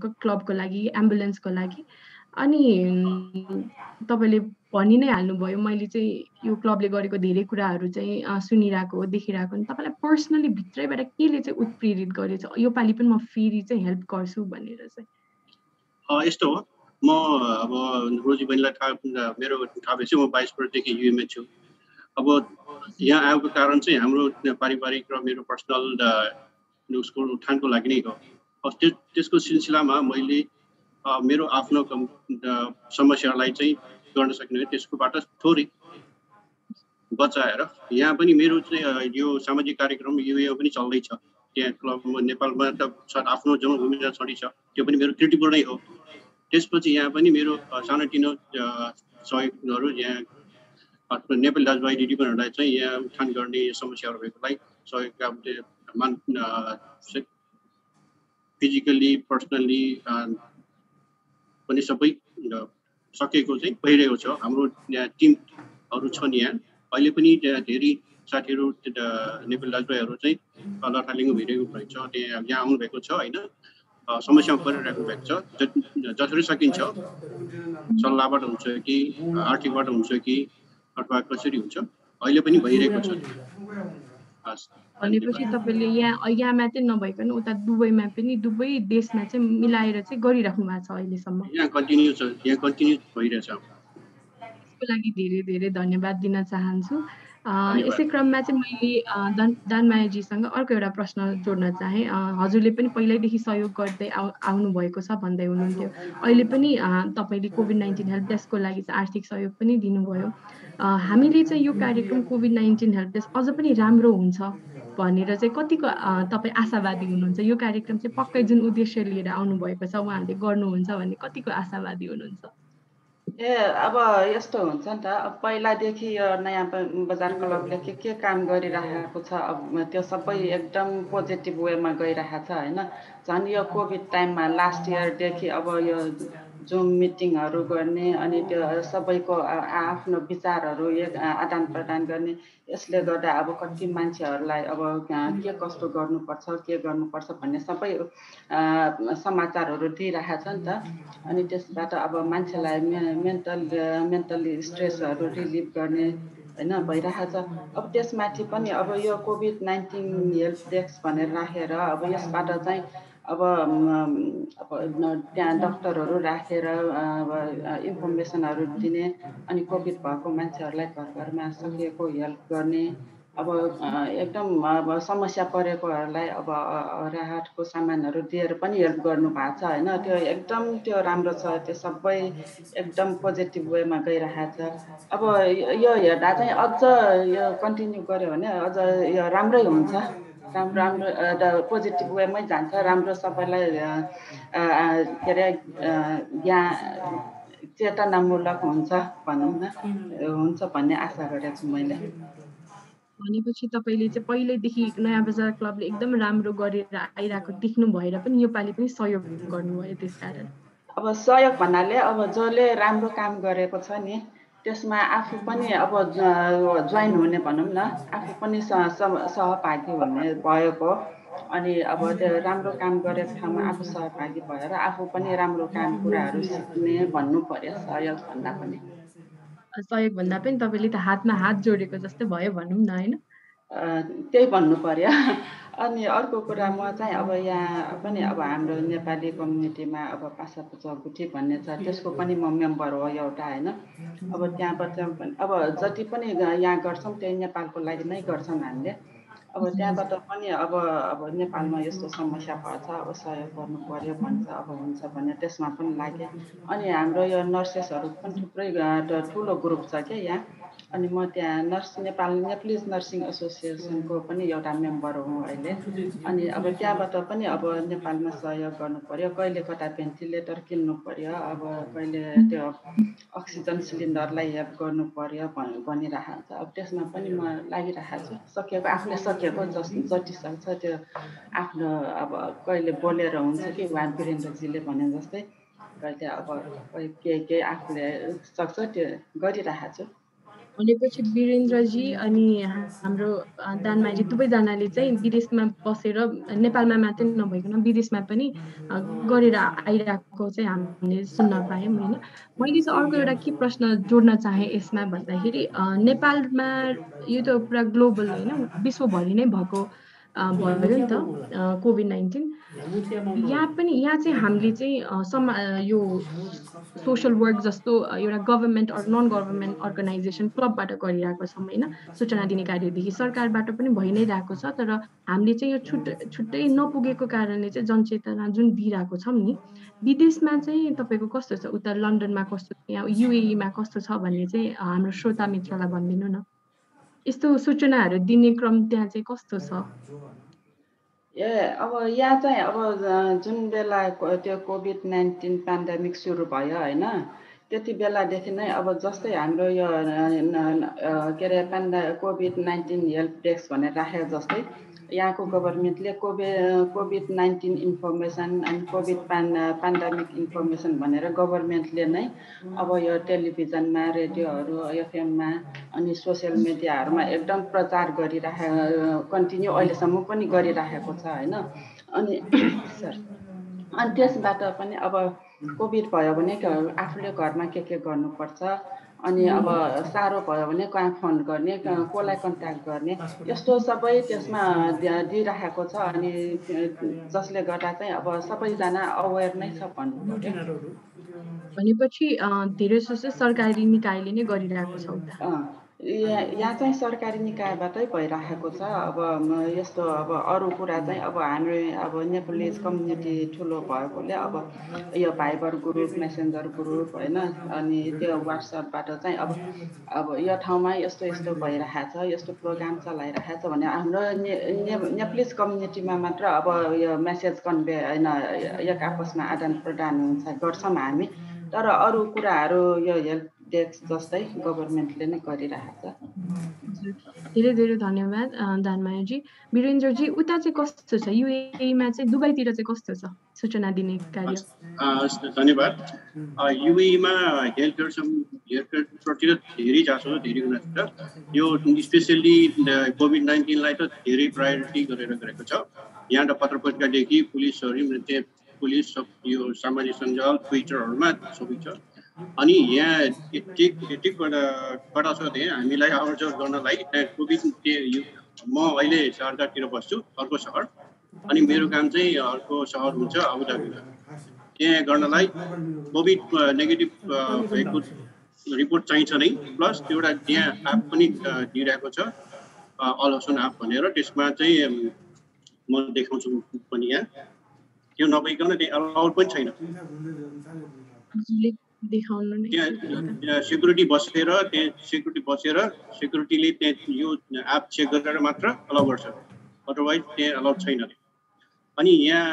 क्लबको लागि एम्बुलेन्सको लागि अनि तपाईले भनि नै हाल्नुभयो मैले चाहिँ यो क्लबले गरेको धेरै कुराहरू चाहिँ सुनिरहेको हो देखिरहेको नि तपाईलाई पर्सनली भित्रैबाट केले चाहिँ उत्प्रेरित गरेछ यो पालि पनि म फेरि चाहिँ हेल्प गर्छु भनेर चाहिँ यस्तो हो म अब रोजी बहिनीलाई मेरो थाहा भएपछि म 22 वर्षदेखि युएमए छु अब यहाँ आएको कारण चाहिँ हाम्रो पारिवारिक र मेरो पर्सनल उसको उत्थानको लागि नै हो त्यसको सिलसिलामा मैले मेरो आफ्नो समस्यालाई चाहिँ गर्न सक्ने त्यसकोबाट थोरै बचाएर यहाँ पनि मेरो चाहिँ यो सामाजिक कार्यक्रम यो पनि चल्दैछ त्यहाँ क्लबमा नेपालमा त आफ्नो जन्मभूमि छडी छ त्यो पनि मेरो कृतिपूर्ण नै हो त्यसपछि यहाँ पनि मेरो सानोतिनो सहयोगहरू यहाँ नेपाली दाजुभाइ दिदीबहिनीहरूलाई चाहिँ यहाँ उत्थान गर्ने समस्याहरू भएकोलाई सहयोग फिजिकली पर्सनली पनि सबै सकेको चाहिँ भइरहेको छ हाम्रो यहाँ टिमहरू छन् यहाँ अहिले पनि धेरै साथीहरू नेपाली दाजुभाइहरू चाहिँ लथालिङ्ग भइरहेको रहेछ त्यहाँ यहाँ आउनुभएको छ होइन समस्यामा परिरहेको भएको छ जसरी सकिन्छ सल्लाहबाट हुन्छ कि आर्थिकबाट हुन्छ कि अथवा कसरी हुन्छ अहिले पनि भइरहेको छ भनेपछि तपाईले यहाँ मात्रै नभइकन उता दुबईमा पनि दुवै देशमा चाहिँ मिलाएर चाहिँ गरिराख्नु भएको छ अहिलेसम्म यहाँ कन्टिन्यू भइरहेछ त्यसको लागि धेरै धेरै धन्यवाद दिन चाहन्छु यसै क्रममा चाहिँ मैले दानमायाजीसँग अर्को एउटा प्रश्न जोड्न चाहे हजुरले पनि पहिल्यैदेखि सहयोग गर्दै आउनु भएको छ भन्दै हुनुहुन्थ्यो अहिले पनि तपाईले कोभिड-19 हेल्प डेस्कको लागि चाहिँ आर्थिक सहयोग पनि दिनुभयो हामीले चाहिँ यो कार्यक्रम कोभिड-19 हेल्प डेस्क अझ पनि राम्रो हुन्छ भनेर चाहिँ कतिको तपाई आशावादी हुनुहुन्छ यो कार्यक्रम चाहिँ पक्कै जुन उद्देश्य लिएर आउनु भएको छ उहाँले गर्नुहुन्छ भन्ने कतिको आशावादी हुनुहुन्छ अब यस्तो हुन्छ नि त अब पहिलादेखि यो नयाँ बजार क्लबले के काम गरिरहेको छ अब त्यो सबै एकदम पोजिटिभ वेमा गइरहेको छ होइन झन् यो कोभिड टाइममा लास्ट इयरदेखि अब यो जुम मिटिङहरू गर्ने अनि त्यो सबैको आफ्नो विचारहरू आदान प्रदान गर्ने यसले गर्दा अब कति मान्छेहरूलाई अब के कस्तो गर्नुपर्छ भन्ने सबै समाचारहरू दिइरहेको छ नि त अनि त्यसबाट अब मान्छेलाई मेन्टली स्ट्रेसहरू रिलिभ गर्ने होइन भइरहेको छ अब त्यसमाथि पनि अब यो कोभिड-19 हेल्प डेस्क भनेर राखेर अब यसबाट चाहिँ अब त्यहाँ डक्टरहरू राखेर अब इन्फर्मेसनहरू दिने अनि कोभिड भएको मान्छेहरूलाई घरमा सकिएको हेल्प गर्ने अब एकदम अब समस्या परेकोहरूलाई अब राहतको सामानहरू दिएर पनि हेल्प गर्नु भएको छ होइन त्यो राम्रो छ त्यो सबै एकदम पोजिटिभ वेमा गइरहेको छ अब यो हेर्दा चाहिँ अझ यो कन्टिन्यू गर्यो भने अझ यो राम्रै हुन्छ राम्रो पोजिटिभ वेमै जान्छ राम्रो सबैलाई के अरे चेतनामूलक हुन्छ भनौँ न हुन्छ भन्ने आशा गरेको छु मैले भनेपछि तपाईले चाहिँ पहिल्यैदेखि नयाँ बजार क्लबले एकदम राम्रो गरेर आइरहेको देख्नु भएर पनि यो पालि पनि सहयोग गर्नुभयो त्यसकारण अब सहयोग भन्नाले अब जसले राम्रो काम गरेको छ नि त्यसमा आफू पनि अब जोइन हुने भनौँ न आफू पनि सहभागी हुने भएको अनि अब त्यो राम्रो काम गरेको ठाउँमा आफू सहभागी भएर आफू पनि राम्रो काम कुराहरू सिक्ने भन्नु पर्यो सहयोग भन्दा पनि तपाईले त हातमा हात जोडेको जस्तै भयो भनौँ न होइन त्यही भन्नु पर्यो अनि अर्को कुरा म चाहिँ अब यहाँ पनि अब हाम्रो नेपाली कम्युनिटीमा अब पासाको चौकुटी भन्ने छ त्यसको पनि म मेम्बर हो एउटा होइन अब त्यहाँबाट अब जति पनि यहाँ गर्छौँ त्यही नेपालको लागि नै गर्छौँ हामीले अब त्यहाँबाट पनि अब नेपालमा यस्तो समस्या भएछ अब सहयोग गर्नु पर्यो भन्छ अब हुन्छ भने त्यसमा पनि लागे अनि हाम्रो यो नर्सेसहरू पनि थुप्रै ठुलो ग्रुप छ क्या यहाँ अनि म त्यहाँ नेपालिज नर्सिङ एसोसिएसनको पनि एउटा मेम्बर हुँ अहिले अनि अब त्यहाँबाट पनि अब नेपालमा सहयोग गर्नु पर्यो कहिले कता भेन्टिलेटर किन्नु पर्यो अब कहिले त्यो अक्सिजन सिलिन्डरलाई हेल्प गर्नु पर्यो भनिरहेको छ अब त्यसमा पनि म लागिरहेको छु आफूले सकेको जति सक्छ त्यो आफ्नो अब कहिले बोलेर हुन्छ कि उहाँ वीरेन्द्रजीले भने जस्तै कहिले अब के आफूले सक्छ त्यो गरिरहेको छु भनेपछि वीरेन्द्रजी अनि हाम्रो दानमाजी दुवैजनाले चाहिँ विदेशमा बसेर नेपालमा मात्रै नभइकन विदेशमा पनि गरेर आइरहेको चाहिँ हामीले सुन्न पायौँ होइन। मैले चाहिँ अर्को एउटा के प्रश्न जोड्न चाहेँ यसमा भन्दाखेरि नेपालमा यो त पुरा ग्लोबल होइन विश्वभरि नै भएको भयो नि त कोभिड-19। यहाँ चाहिँ हामीले चाहिँ यो सोसल वर्क जस्तो एउटा government or non government organisation क्लबबाट गरिरहेको छौँ होइन। सूचना दिने कार्यदेखि सरकारबाट पनि भइ नै रहेको छ, तर हामीले चाहिँ यो छुट्टै नपुगेको कारणले चाहिँ जनचेतना जुन दिइरहेको छौँ नि, विदेशमा चाहिँ तपाईँको कस्तो छ, उता लन्डनमा कस्तो छ, यहाँ युएईमा कस्तो छ भन्ने चाहिँ हाम्रो श्रोता मित्रलाई भनिदिनु न। यस्तो सूचनाहरू दिने क्रम त्यहाँ चाहिँ कस्तो छ? अब यहाँ चाहिँ अब जुन बेला त्यो कोभिड-19 पेन्डेमिक सुरु भयो होइन, त्यति बेलादेखि नै अब जस्तै हाम्रो यो के अरे कोभिड-19 हेल्प डेस्क भनेर राखेको जस्तै यहाँको गभर्मेन्टले COVID-19 information and covid pandemic information भनेर गभर्मेन्टले नै अब यो टेलिभिजनमा, रेडियोहरू, एफएममा अनि सोसियल मिडियाहरूमा एकदम प्रचार गरिराखेको कन्टिन्यू अहिलेसम्म पनि गरिराखेको छ होइन। अनि अनि त्यसबाट पनि अब कोभिड भयो भने आफूले घरमा के गर्नुपर्छ, अनि अब साह्रो भयो भने कहाँ फोन गर्ने, कसलाई कन्ट्याक्ट गर्ने, यस्तो सबै त्यसमा दिइराखेको छ। अनि जसले गर्दा चाहिँ अब सबैजना अवेर नै छ भन्नु पर्यो। भनेपछि धेरै जसो सरकारी निकायले नै गरिरहेको छ उता। यहाँ चाहिँ सरकारी निकायबाटै भइराखेको छ। अब यस्तो अब अरू कुरा चाहिँ अब हाम्रो अब नेपालीज कम्युनिटी ठुलो भएकोले अब यो भाइबर ग्रुप, मेसेन्जर ग्रुप होइन, अनि त्यो वाट्सएपबाट चाहिँ अब यो ठाउँमा यस्तो यस्तो भइरहेको छ, यस्तो प्रोग्राम चलाइरहेको छ भने हाम्रो नेपालीज कम्युनिटीमा मात्र अब यो मेसेज कन्भे होइन, एक आपसमा आदान प्रदान हुन्छ गर्छौँ हामी। तर अरू कुराहरू यो हेल्प डेस्क जस्तै गभर्मेन्टले नै गरिरहेको छ। धेरै धेरै धन्यवाद दानमायाजी। वीरेन्द्रजी उता चाहिँ कस्तो छ, युएईमा चाहिँ दुबईतिर चाहिँ कस्तो छ सूचना दिने कार्य? धन्यवाद। युएईमा हेल्थ केयरप्रति धेरै चासो छ, धेरै गुणा छ। यो स्पेसल्ली कोभिड-19लाई त धेरै प्रायोरिटी गरेको छ। यहाँ त पत्र पत्रिकादेखि पुलिस यो सामाजिक सञ्जाल ट्विटरहरूमा सबै छ। अनि यहाँ कडा छ त्यहाँ हामीलाई आवर्जन गर्नलाई। कोभिड म अहिले सहरतिर बस्छु, अर्को सहर, अनि मेरो काम चाहिँ अर्को सहर हुन्छ अबुधाबीमा। त्यहाँ गर्नलाई कोभिड नेगेटिभ भएको रिपोर्ट चाहिन्छ नै, प्लस एउटा त्यहाँ एप पनि दिइरहेको छ, अलसन एप भनेर। त्यसमा चाहिँ म देखाउँछु पनि, यहाँ त्यो नभइकन त्यहाँ अलाउड पनि छैन। त्यहाँ सेक्युरिटीले त्यहाँ यो एप चेक गरेर मात्र अलाउ गर्छ, अदरवाइज त्यहाँ अलाउड छैन। अनि यहाँ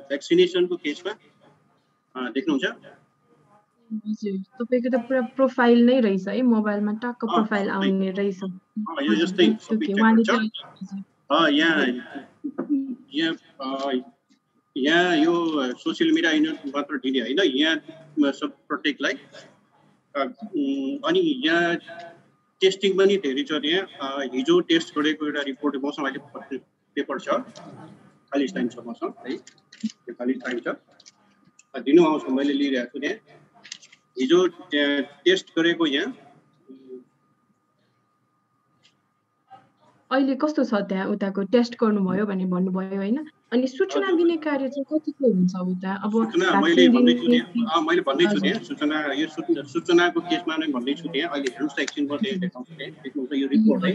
भ्याक्सिनेसनको केसमा देख्नुहुन्छ तपाईँको त पुरा प्रोफाइल नै रहेछ है, मोबाइलमा टक्क प्रोफाइल आउने रहेछ। यो जस्तै यहाँ यो सोसियल मिडिया मात्र दिने होइन, यहाँ सब प्रत्येकलाई। अनि यहाँ टेस्टिङ पनि धेरै छ। त्यहाँ हिजो टेस्ट गरेको एउटा रिपोर्ट मसँग अहिले पेपर छ, खाली टाइम छ मसँग है, त्यो खाली टाइम छ, दिनु आउँछ, मैले लिइरहेको छु। त्यहाँ हिजो त्यहाँ टेस्ट गरेको यहाँ अहिले कस्तो छ त्यहाँ उताको टेस्ट गर्नुभयो भने भन्नुभयो होइन। अनि सूचना दिने कार्य चाहिँ कतिको हुन्छ उता? अब मैले भन्दैछु त्यहाँ सूचनाको केसमा नै भन्दैछु। त्यहाँ अहिले हेर्नुहोस् त एकछिन देखाउँछ यो रिपोर्ट है,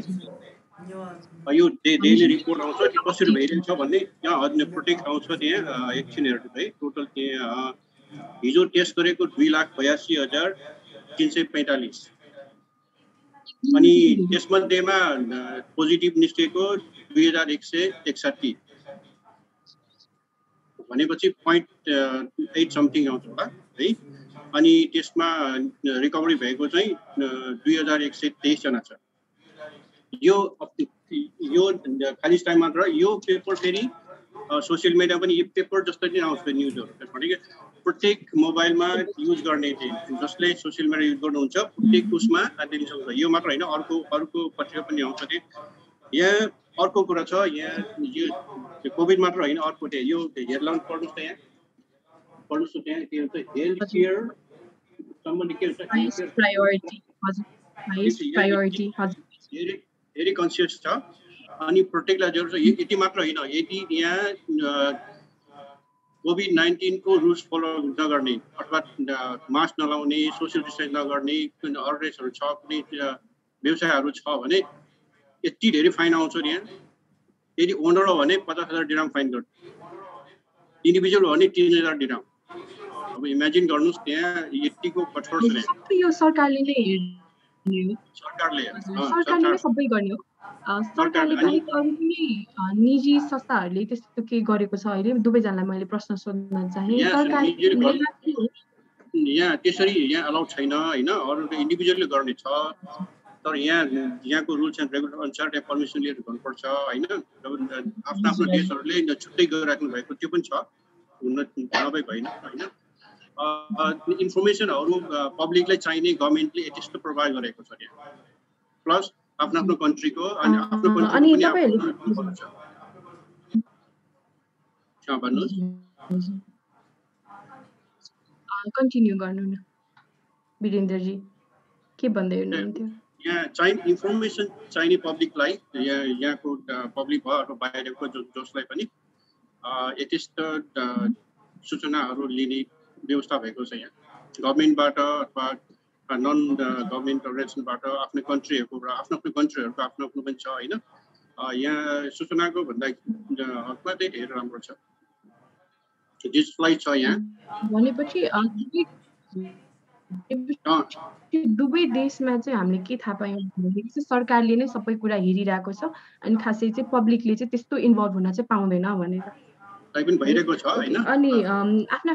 यो डेली रिपोर्ट आउँछ कि कसरी भइरहेको छ भन्ने यहाँ प्रोटेक्ट आउँछ। त्यहाँ एकछिन हेर्नुहोस् है, टोटल त्यहाँ हिजो टेस्ट गरेको 2,82,345, अनि त्यसमध्येमा पोजिटिभ निस्केको 2,161, भनेपछि 0.8 समथिङ आउँछ होला है। अनि त्यसमा रिकभरी भएको चाहिँ 2,123 जना छ। यो खाली टाइम मात्र। यो पेपर फेरि सोसियल मिडिया पनि यो पेपर जस्तो नै आउँछ न्युजहरू त्यसबाट कि प्रत्येक मोबाइलमा युज गर्ने जसले सोसियल मिडिया युज गर्नुहुन्छ प्रत्येक उसमा दिन सक्छ यो मात्र होइन अर्को पत्रिका पनि आउँछ कि यहाँ अर्को कुरा छ यहाँ यो कोभिड मात्र होइन अर्को यो हेडलाइन पढ्नुहोस् त यहाँ पढ्नुहोस् त्यहाँ के हुन्छ हेल्थ केयर सम्बन्धी के हुन्छ धेरै कन्सियस छ अनि प्रत्येकलाई जरुरत छ यति मात्र होइन यदि यहाँ कोभिड-19 को रुल्स फलो नगर्ने अथवा मास्क नलाउने सोसियल डिस्टेन्स नगर्ने कुनै अर्गनाइजहरू छ कुनै व्यवसायहरू छ भने यति धेरै फाइन आउँछ यहाँ यदि ओनर हो भने 50,000 दिराम फाइन गर्छ इन्डिभिजुअल हो भने 3,000 दिराम अब इमेजिन गर्नुस् त्यहाँ यतिको कठोर छ सबै यो सरकारले नै हेर्ने हो सरकारले नै सबै गर्ने हो सरकारले बाहेक अरू कुनै निजी संस्थाहरूले त्यस्तो के गरेको छ अहिले दुवैजनालाई मैले प्रश्न सोध्न चाहे यहाँ त्यसरी यहाँ अलाउड छैन हैन अरू इन्डिभिजुअलले गर्ने छ तर यहाँको रुल्स एन्ड रेगुलेसन अनुसार त्यहाँ पर्मिसन लिएर गर्नुपर्छ हैन आफ्नो आफ्नो देशहरूले छुट्टै गरिराख्नु भएको त्यो पनि छ हुन नभएको होइन हैन इन्फर्मेसनहरू पब्लिकलाई चाहिने गभर्नमेन्टले यस्तो प्रोभाइड गरेको छ त्यहाँ प्लस आफ्नो आफ्नो कन्ट्रीको अनि आफ्नो कन्टिन्यू गर्नु न वीरेन्द्रजी के भन्दै हुनुहुन्थ्यो यहाँ चाहिने इन्फर्मेसन चाहिने पब्लिकलाई यहाँको पब्लिक भयो अथवा बाहिरको जसलाई पनि यस्तो सूचनाहरू लिने व्यवस्था भएको छ यहाँ गभर्नमेन्टबाट अथवा नन गभर्नमेन्ट अर्गनाइजेसनबाट आफ्नो कन्ट्रीहरूको आफ्नो आफ्नो पनि छ होइन यहाँ सूचनाको भन्दा हकमा चाहिँ धेरै राम्रो छ डिजिटलाइज छ यहाँ भनेपछि दुवै देशमा चाहिँ हामीले के थाहा पायौँ भनेदेखि चाहिँ सरकारले नै सबै कुरा हेरिरहेको छ अनि खासै चाहिँ पब्लिकले चाहिँ त्यस्तो इन्भल्भ हुन चाहिँ पाउँदैन भनेर पनि भइरहेको छ हैन अनि आफ्नो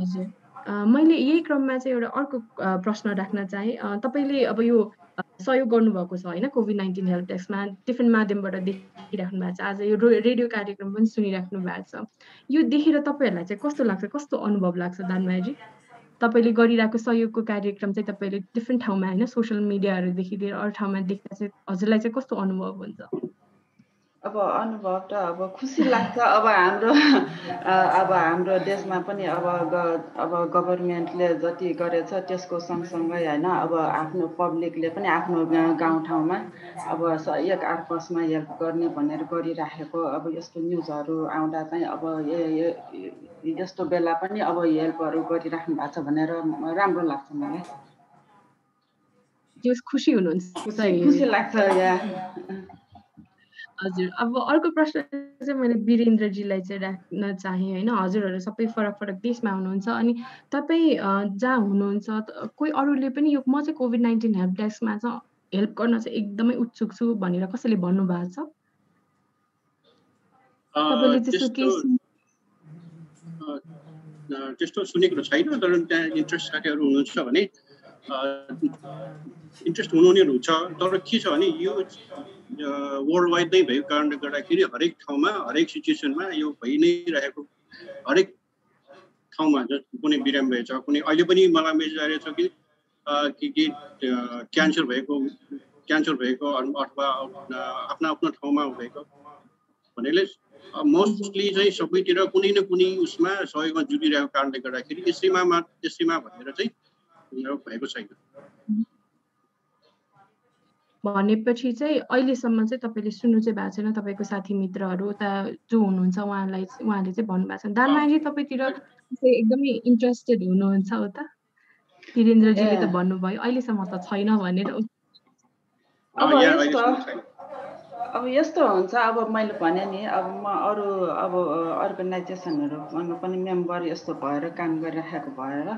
हजुर मैले यही क्रममा चाहिँ एउटा अर्को प्रश्न राख्न चाहे तपाईले अब यो सहयोग गर्नुभएको छ होइन कोभिड-19 हेल्प डेस्कमा डिफ्रेन्ट माध्यमबाट देखिराख्नु भएको छ आज यो रेडियो कार्यक्रम पनि सुनिराख्नु भएको छ यो देखेर तपाईहरुलाई चाहिँ कस्तो लाग्छ कस्तो अनुभव लाग्छ दानमायाजी तपाईले गरिरहेको सहयोगको कार्यक्रम चाहिँ तपाईले डिफ्रेन्ट ठाउँमा हैन सोशल मिडियाहरुदेखि लिएर अरू ठाउँमा देख्दा चाहिँ हजुरलाई चाहिँ कस्तो अनुभव हुन्छ अब अनुभव त अब खुसी लाग्छ अब हाम्रो देशमा पनि अब गभर्नमेन्टले जति गरेछ त्यसको सँगसँगै हैन अब आफ्नो पब्लिकले पनि आफ्नो गाउँठाउँमा अब एक आपसमा हेल्प गर्ने भनेर गरिराखेको अब यस्तो न्युजहरू आउँदा चाहिँ अब यस्तो बेला पनि अब हेल्पहरू गरिराख्नु भएको छ भनेर राम्रो लाग्छ मलाई जस खुसी हुनुहुन्छ खुसी लाग्छ या हजुर अब अर्को प्रश्न चाहिँ मैले वीरेन्द्रजीलाई चाहिँ राख्न चाहे हैन हजुरहरु सबै फरक फरक देशमा हुनुहुन्छ अनि तपाई जहाँ हुनुहुन्छ कोही अरूले पनि यो म चाहिँ कोभिड-19 हेल्प डेस्कमा चाहिँ हेल्प गर्न चाहिँ एकदमै उत्सुक छु भनेर कसैले भन्नु भएको छ तपाईले त्यस्तो केस त्यस्तो सुनेको छैन तर त्यहाँ इन्ट्रेस्ट साथीहरु हुनुहुन्छ भने इन्ट्रेस्ट हुनुहुनेहरु छ तर के छ भने यो वर्ल्ड वाइड नै भएको कारणले गर्दाखेरि हरेक ठाउँमा हरेक सिचुएसनमा यो भइ नै रहेको हरेक ठाउँमा कुनै बिराम भएछ कुनै अहिले पनि मलाई मेसेज आइरहेछ कि क्यान्सर भएको अथवा आफ्नो आफ्नो ठाउँमा भएको भनेले मोस्टली चाहिँ सबैतिर कुनै न कुनै उसमा सहयोगमा जुटिरहेको कारणले गर्दाखेरि यसैमा भनेर चाहिँ भएको छैन भनेपछि चाहिँ अहिलेसम्म चाहिँ तपाईले सुन्नु चाहिँ भएको छैन तपाईको साथी मित्रहरू उता जो हुनुहुन्छ उहाँले चाहिँ भन्नु भएको छ दानमायाजी तपाईतिर एकदमै इन्ट्रेस्टेड हुनुहुन्छ उता वीरेन्द्रजीले त भन्नुभयो अहिलेसम्म त छैन भनेर अब यस्तो हुन्छ अब मैले भने नि अब म अरू अब अर्गनाइजेसनहरुसँग पनि मेम्बर यस्तो भएर काम गरिरहेको भएर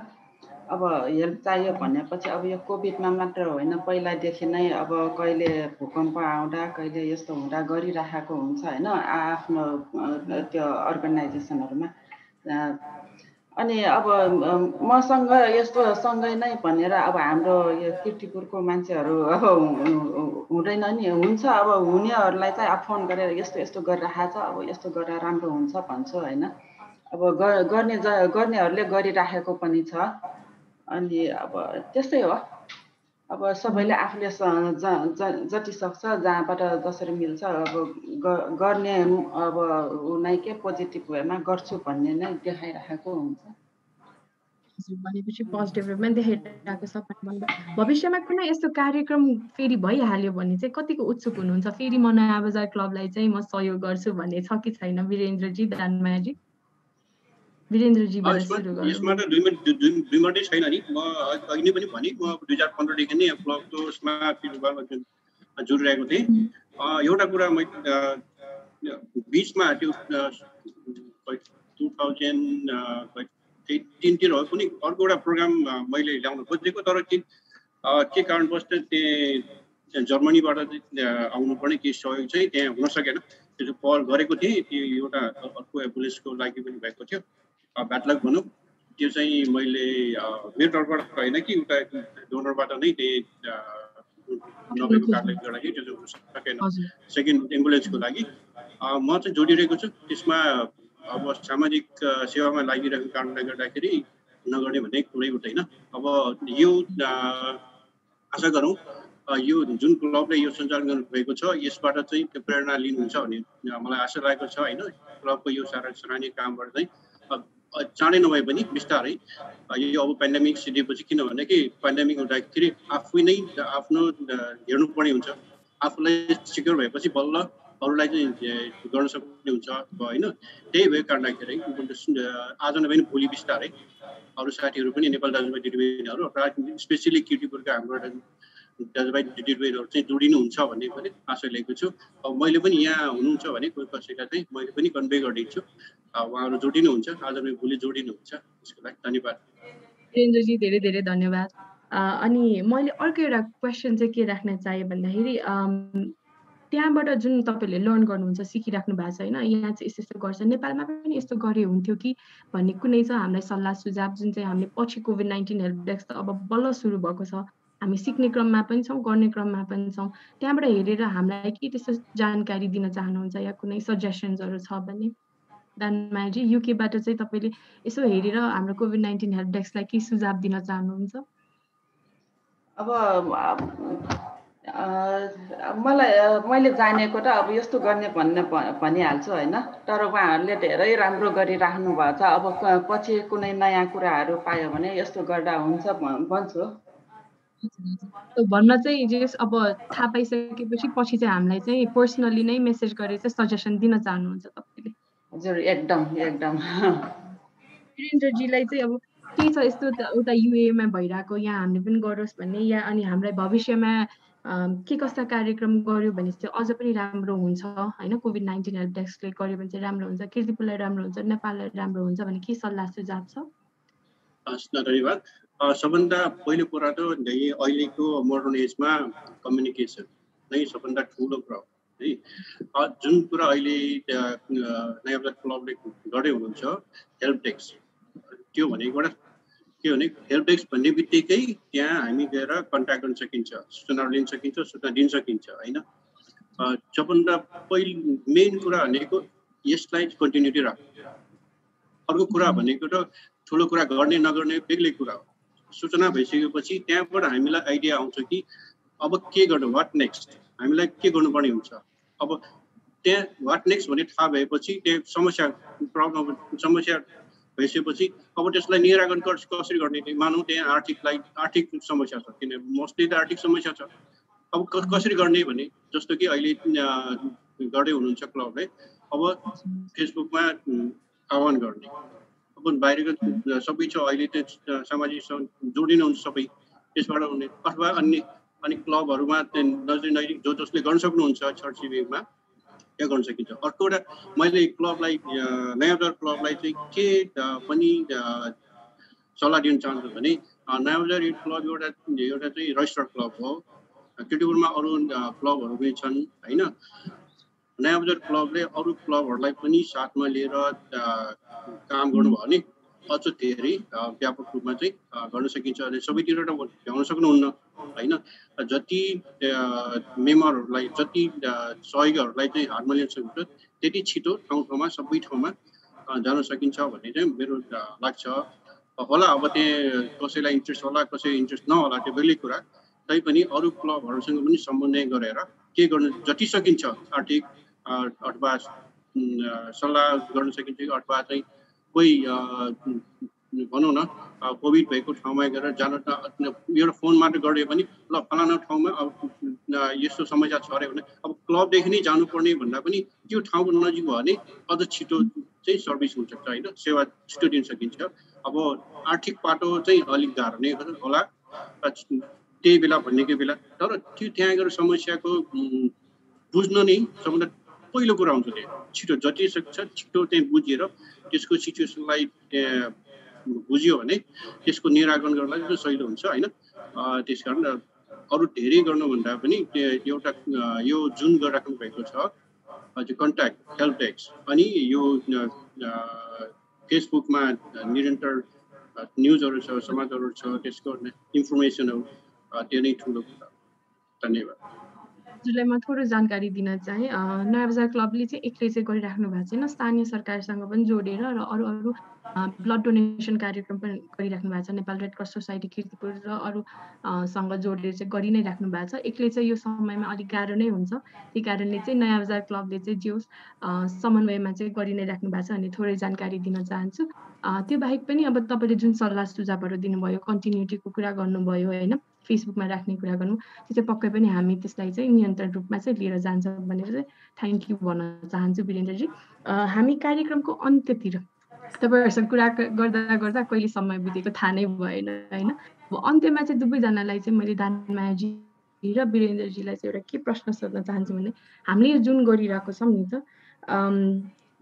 अब हेल्प चाहियो भनेपछि अब यो कोभिडमा मात्र होइन पहिलादेखि नै अब कहिले भूकम्प आउँदा कहिले यस्तो हुँदा गरिराखेको हुन्छ हैन आफ्नो त्यो अर्गनाइजेसनहरुमा अनि अब मसँग यस्तो सँगै नै भनेर अब हाम्रो यो किर्तिपुरको मान्छेहरू अब हुँदैन नि, हुन्छ अब हुनेहरूलाई चाहिँ अब फोन गरेर यस्तो यस्तो गरिराखेको छ, अब यस्तो गरेर राम्रो हुन्छ भन्छु होइन। अब गर्नेहरूले गरिराखेको पनि छ। अनि अब त्यस्तै हो, अब सबैले आफूले जति सक्छ जहाँबाट जसरी मिल्छ अब गर्ने अब नै के पोजिटिभ वेमा गर्छु भन्ने नै देखाइराखेको हुन्छ। भनेपछि पोजिटिभ वेमा देखाइरहेको छ। भविष्यमा कुनै यस्तो कार्यक्रम फेरि भइहाल्यो भने चाहिँ कतिको उत्सुक हुनुहुन्छ? फेरि म नयाँ बजार क्लबलाई चाहिँ म सहयोग गर्छु भन्ने छ कि छैन? वीरेन्द्रजी, दानमायाजी, वीरेन्द्रजीबाट सुरु गरौँ। यसमा त दुई मात्रै छैन नि। म अघि पनि भने म 2015 देखि नै क्लबको उसमा जोडिरहेको थिएँ। एउटा कुरा मैले बिचमा त्यो 2018 तिर कुनै अर्को एउटा प्रोग्राम मैले ल्याउन खोजेको, तर के कारणवश त्यहाँ जर्मनीबाट आउनुपर्ने केही सहयोग चाहिँ त्यहाँ हुन सकेन। त्यो पहल गरेको थिएँ, त्यो एउटा अर्को एम्बुलेन्सको लागि पनि भएको थियो, ब्याडलक भनौँ। त्यो चाहिँ मैले मेरो तर्फबाट होइन कि उता डोनरबाट नै त्यही नभएको कारणले गर्दाखेरि त्यो हुन सकेन सेकेन्ड एम्बुलेन्सको लागि। म चाहिँ जोडिरहेको छु त्यसमा। अब सामाजिक सेवामा लागिरहेको कारणले गर्दाखेरि नगर्ने भन्ने कुरै हुँदैन। अब यो आशा गरौँ यो जुन क्लबले यो सञ्चालन गर्नुभएको छ यसबाट चाहिँ प्रेरणा लिनुहुन्छ भन्ने मलाई आशा लागेको छ होइन। क्लबको यो सराहनीय कामबाट चाहिँ चाँडै नभए पनि बिस्तारै यो अब पेन्डेमिक सिद्धिएपछि, किनभने कि पेन्डेमिक हुँदाखेरि आफै नै आफ्नो हेर्नुपर्ने हुन्छ। आफूलाई सिक्योर भएपछि बल्ल अरूलाई चाहिँ गर्न सक्ने हुन्छ होइन। त्यही भएको कारणले आज नभए पनि भोलि बिस्तारै अरू साथीहरू पनि नेपाल दाजुभाइ दिदीबहिनीहरू स्पेसली किर्तिपुरका हाम्रो दाजुभाइ दिदीबहिनीहरू चाहिँ जोडिनुहुन्छ भन्ने पनि आशा लिएको छु। अब मैले पनि यहाँ हुनुहुन्छ भने कोही कसैलाई चाहिँ मैले पनि कन्भे गरिदिन्छु, उहाँहरू जोडिनुहुन्छ, आज नभए भोलि जोडिनुहुन्छ। त्यसको लागि धन्यवाद। वीरेन्द्रजी धेरै धेरै धन्यवाद। अनि मैले अर्को एउटा क्वेसन चाहिँ के राख्न चाहेँ भन्दाखेरि त्यहाँबाट जुन तपाईँले लर्न गर्नुहुन्छ, सिकिराख्नु भएको छ होइन, यहाँ चाहिँ यस्तो यस्तो गर्छ, नेपालमा पनि यस्तो गरे हुन्थ्यो कि भन्ने कुनै छ हामीलाई सल्लाह सुझाव जुन चाहिँ हामीले पछि कोभिड-19 हेल्प डेस्क त अब बल्ल सुरु भएको छ, हामी सिक्ने क्रममा पनि छौँ, गर्ने क्रममा पनि छौँ। त्यहाँबाट हेरेर हामीलाई के त्यस्तो जानकारी दिन चाहनुहुन्छ या कुनै सजेसन्सहरू छ भने? दानमायाजी, युकेबाट चाहिँ तपाईँले यसो हेरेर हाम्रो कोभिड-19 हेल्प डेस्कलाई के सुझाव दिन चाहनुहुन्छ? अब मैले जानेको त अब यस्तो गर्ने भनिहाल्छु होइन। तर उहाँहरूले धेरै राम्रो गरिराख्नु भएको छ। अब पछि कुनै नयाँ कुराहरू पायो भने यस्तो गर्दा हुन्छ भन्छु। भन्न चाहिँ जे अब थाहा पाइसकेपछि पछि चाहिँ हामीलाई चाहिँ पर्सनली नै मेसेज गरेर चाहिँ सजेसन दिन चाहनुहुन्छ तपाईँले? हजुर, एकदम एकदम। वीरेन्द्रजीलाई चाहिँ अब के छ यस्तो उता युएमा भइरहेको, यहाँ हामीले पनि गरोस् भन्ने, या अनि हामीलाई भविष्यमा के कस्ता कार्यक्रम गर्यो भने चाहिँ अझ पनि राम्रो हुन्छ होइन? कोभिड-19 हेल्प डेस्कले गर्यो भने चाहिँ राम्रो हुन्छ, किर्तिपुरलाई राम्रो हुन्छ, नेपाललाई राम्रो हुन्छ भन्ने के सल्लाह सुझाव छ? धन्यवाद। सबभन्दा पहिलो कुरा त अहिलेको मोडर्न एजमा कम्युनिकेसन नै सबभन्दा ठुलो कुरा हो है। जुन कुरा अहिले नयाँ बजार क्लबले गर्दै हुनुहुन्छ हेल्प डेस्क, त्यो भनेको एउटा के भने हेल्प डेस्क भन्ने बित्तिकै त्यहाँ हामी गएर कन्ट्याक्ट गर्न सकिन्छ, सूचनाहरू लिन सकिन्छ, सूचना दिन सकिन्छ होइन। सबभन्दा पहिलो मेन कुरा भनेको यसलाई कन्टिन्युटी राख्नु। अर्को कुरा भनेको त ठुलो कुरा गर्ने नगर्ने बेग्लै कुरा हो। सूचना भइसकेपछि त्यहाँबाट हामीलाई आइडिया आउँछ कि अब के गर्नु, वाट नेक्स्ट, हामीलाई के गर्नुपर्ने हुन्छ। अब त्यहाँ वाट नेक्स्ट भन्ने थाहा भएपछि त्यहाँ समस्या भइसकेपछि अब त्यसलाई निराकरण कसरी गर्ने, मानौँ त्यहाँ आर्थिक समस्या छ, किन मोस्टली त आर्थिक समस्या छ। अब कसरी गर्ने भने जस्तो कि अहिले गर्दै हुनुहुन्छ क्लबले, अब फेसबुकमा आह्वान गर्ने, अब बाहिरको सबै छ अहिले त सामाजिक जोडिनुहुन्छ सबै त्यसबाट हुने, अथवा अनि क्लबहरूमा नजिक जसले गर्न सक्नुहुन्छ छरछिमेकमा त्यहाँ गर्न सकिन्छ। अर्को एउटा मैले क्लबलाई नयाँ बजार क्लबलाई चाहिँ के पनि सल्लाह दिन चाहन्छु भने नयाँ बजार क्लब एउटा चाहिँ रजिस्टर्ड क्लब हो। किर्तिपुरमा अरू क्लबहरू पनि छन् होइन। नयाँ बजार क्लबले अरू क्लबहरूलाई पनि साथमा लिएर काम गर्नुभयो भने अझ धेरै व्यापक रूपमा चाहिँ गर्न सकिन्छ। अनि सबैतिर भ्याउन सक्नुहुन्न होइन, जति मेम्बरहरूलाई जति सहयोगीहरूलाई चाहिँ हातमा लिन सकिन्छ त्यति छिटो ठाउँ सबै ठाउँमा जान सकिन्छ भन्ने चाहिँ मेरो लाग्छ होला। अब त्यहाँ कसैलाई इन्ट्रेस्ट होला, कसैलाई इन्ट्रेस्ट नहोला, त्यो बेग्लै कुरा। तैपनि अरू क्लबहरूसँग पनि समन्वय गरेर के गर्नु जति सकिन्छ आर्थिक अथवा सल्लाह गर्न सकिन्छ, अथवा चाहिँ कोही भनौँ न कोभिड भएको ठाउँमा गएर जान एउटा फोन मात्र गऱ्यो भने ल फलाना ठाउँमा अब यस्तो समस्या छ अरे भने अब क्लबदेखि नै जानुपर्ने भन्दा पनि त्यो ठाउँको नजिक भयो भने अझ छिटो चाहिँ सर्भिस हुन्छ होइन, सेवा छिटो दिन सकिन्छ। अब आर्थिक पाटो चाहिँ अलिक गाह्रो नै होला त्यही बेला भन्नेकै बेला, तर त्यो त्यहाँ गएर समस्याको बुझ्न नै सबभन्दा पहिलो कुरा हुन्छ। त्यहाँ छिटो जति सक्छ छिटो चाहिँ बुझेर त्यसको सिचुएसनलाई बुझ्यो भने त्यसको निराकरण गर्नलाई चाहिँ सजिलो हुन्छ होइन। त्यस कारण अरू धेरै गर्नुभन्दा पनि एउटा यो जुन गरिराख्नु भएको छ कन्ट्याक्ट हेल्प डेस्क, अनि यो फेसबुकमा निरन्तर न्युजहरू छ, समाचारहरू छ, त्यसको इन्फर्मेसनहरू त्यो नै ठुलो कुरा। धन्यवाद। हजुरलाई म थोरै जानकारी दिन चाहे। नयाँ बजार क्लबले चाहिँ एक्लै चाहिँ गरिराख्नु भएको छैन, स्थानीय सरकारसँग पनि जोडेर र अरू ब्लड डोनेसन कार्यक्रम पनि गरिराख्नु भएको छ। Nepal red cross society Kirtipur र अरू सँग जोडेर चाहिँ गरि नै राख्नु भएको छ। एक्लै चाहिँ यो समयमा अलिक गाह्रो नै हुन्छ, त्यही कारणले चाहिँ नयाँ बजार क्लबले चाहिँ जो समन्वयमा चाहिँ गरि नै राख्नु भएको छ अनि थोरै जानकारी दिन चाहन्छु। त्यो बाहेक पनि अब तपाईँले जुन सल्लाह सुझावहरू दिनुभयो, कन्टिन्युटीको कुरा गर्नुभयो होइन, फेसबुकमा राख्ने कुरा गर्नु, त्यो चाहिँ पक्कै पनि हामी त्यसलाई चाहिँ नियन्त्रण रूपमा चाहिँ लिएर जान्छ भनेर चाहिँ थ्याङ्क यू भन्न चाहन्छु वीरेन्द्रजी। हामी कार्यक्रमको अन्त्यतिर तपाईँहरूसँग कुरा गर्दा गर्दा कहिले समय बितेको थाहा नै भएन होइन। अब अन्त्यमा चाहिँ दुवैजनालाई चाहिँ मैले दानमायाजी र वीरेन्द्रजीलाई चाहिँ एउटा के प्रश्न सोध्न चाहन्छु भने हामीले यो जुन गरिरहेको छौँ नि त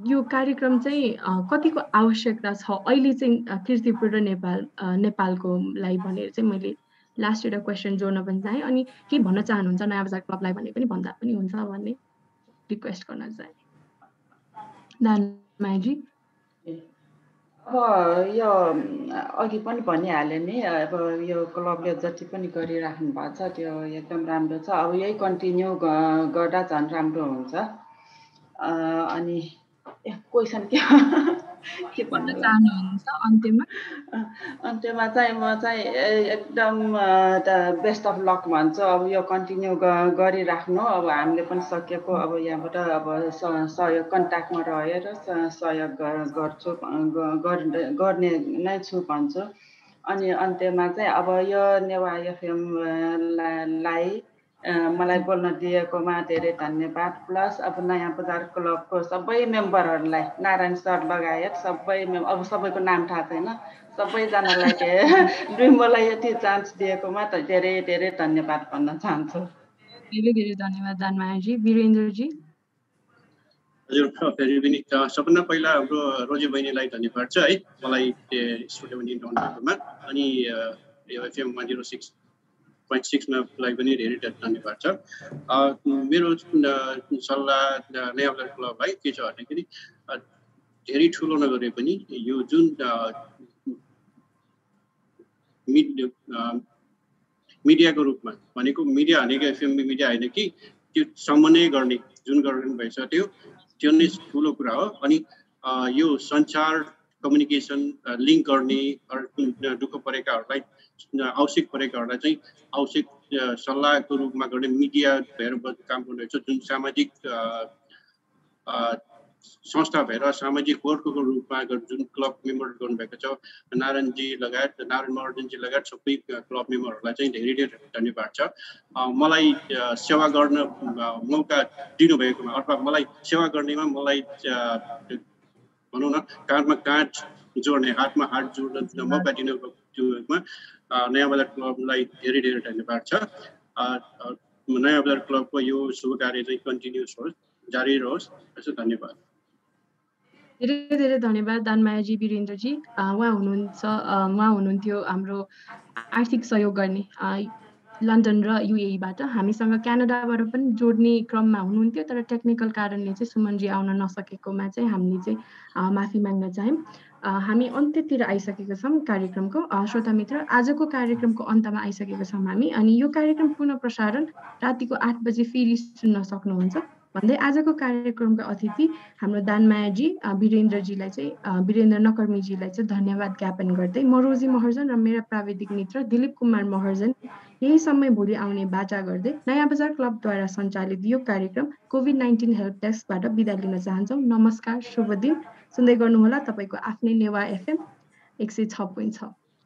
यो कार्यक्रम चाहिँ कतिको आवश्यकता छ अहिले चाहिँ कीर्तिपुर र नेपालको लागि भनेर चाहिँ मैले लास्ट एउटा क्वेसन जोड्न पनि चाहेँ। अनि के भन्न चाहनुहुन्छ नयाँ बजार क्लबलाई भने पनि भन्दा पनि हुन्छ भन्ने रिक्वेस्ट गर्न चाहे। दानमायाजी। अब यो अघि पनि भनिहालेँ नि, अब यो क्लबले जति पनि गरिराख्नु भएको छ त्यो एकदम राम्रो छ। अब यही कन्टिन्यू गर्दा झन् राम्रो हुन्छ। अनि क्वेसन के भन्न चाहनुहुन्छ अन्त्यमा? अन्त्यमा चाहिँ म चाहिँ एकदम बेस्ट अफ लक भन्छु। अब यो कन्टिन्यू गरिराख्नु। अब हामीले पनि सकेको अब यहाँबाट अब सहयोग कन्ट्याक्टमा रहेर सहयोग गर्छु गर्ने नै छु भन्छु। अनि अन्त्यमा चाहिँ अब यो नेवा एफएमलाई मलाई बोल्न दिएकोमा धेरै धन्यवाद। प्लस अब नयाँ बजार क्लबको सबै मेम्बरहरूलाई नारायण सर लगायत सबै अब सबैको नाम थाहा छैन, सबैजनालाई मलाई यति चान्स दिएकोमा त धेरै धेरै धन्यवाद भन्न चाहन्छु। धेरै धेरै धन्यवाद दानमायाजी। वीरेन्द्रजी। हजुर फेरि पनि सबभन्दा पहिला हाम्रो रोजी बहिनीलाई धन्यवाद छ है, मलाई स्टुडियोमा इन्भाइट गर्नुमा। अनि यो एफएम 106.6 मा पनि धेरै धन्यवाद छ। मेरो सल्लाह नयाँ बजार क्लबलाई के छ भन्दाखेरि धेरै ठुलो नगरे पनि यो जुन मिडियाको रूपमा भनेको मिडिया भनेको एफएम मिडिया होइन कि त्यो समन्वय गर्ने जुन गर्नु भएछ त्यो नै ठुलो कुरा हो। अनि यो सञ्चार कम्युनिकेसन लिङ्क गर्ने दुःख परेकाहरूलाई आवश्यक परेकाहरूलाई चाहिँ आवश्यक सल्लाहको रूपमा गर्ने मिडिया भएर काम गर्नुभएको छ। जुन सामाजिक संस्था भएर सामाजिक वर्कको रूपमा जुन क्लब मेम्बर गर्नुभएको छ नारायणजी लगायत नारायण महर्जनजी लगायत सबै क्लब मेम्बरहरूलाई चाहिँ धेरै धेरै धन्यवाद छ। मलाई सेवा गर्न मौका दिनुभएकोमा अथवा मलाई सेवा गर्नेमा मलाई भनौँ न काँधमा काँध जोड्ने हातमा हात जोड्न मौका दिनुभएकोमा नयाँ बजार क्लबलाई धेरै धेरै धन्यवाद छ। नयाँ बजार क्लबको यो शुभ कार्य चाहिँ कन्टिन्युस होस्, जारी रहोस्। धन्यवाद। धेरै धेरै धन्यवाद दानमायाजी। वीरेन्द्रजी उहाँ हुनुहुन्थ्यो हाम्रो आर्थिक सहयोग गर्ने लन्डन र युएईबाट। हामीसँग क्यानाडाबाट पनि जोड्ने क्रममा हुनुहुन्थ्यो, तर टेक्निकल कारणले चाहिँ सुमनजी आउन नसकेकोमा चाहिँ हामीले चाहिँ माफी माग्न चाह्यौँ। हामी अन्त्यतिर आइसकेका छौँ कार्यक्रमको। श्रोता मित्र, आजको कार्यक्रमको अन्तमा आइसकेका छौँ हामी। अनि यो कार्यक्रम पुनः प्रसारण रातिको 8 बजे फेरि सुन्न सक्नुहुन्छ भन्दै आजको कार्यक्रमका अतिथि हाम्रो दानमायाजी वीरेन्द्रजीलाई चाहिँ वीरेन्द्र नकर्मीजीलाई चाहिँ धन्यवाद ज्ञापन गर्दै म रोजी महर्जन र मेरा प्राविधिक मित्र दिलीप कुमार महर्जन यही समय भोलि आउने बाचा गर्दै नयाँ बजार क्लबद्वारा सञ्चालित यो कार्यक्रम कोभिड-19 हेल्प डेस्कबाट बिदा लिन चाहन्छौँ। नमस्कार, शुभ दिन। सुन्दै गर्नुहोला तपाईँको आफ्नै नेवा एफएम 106.6।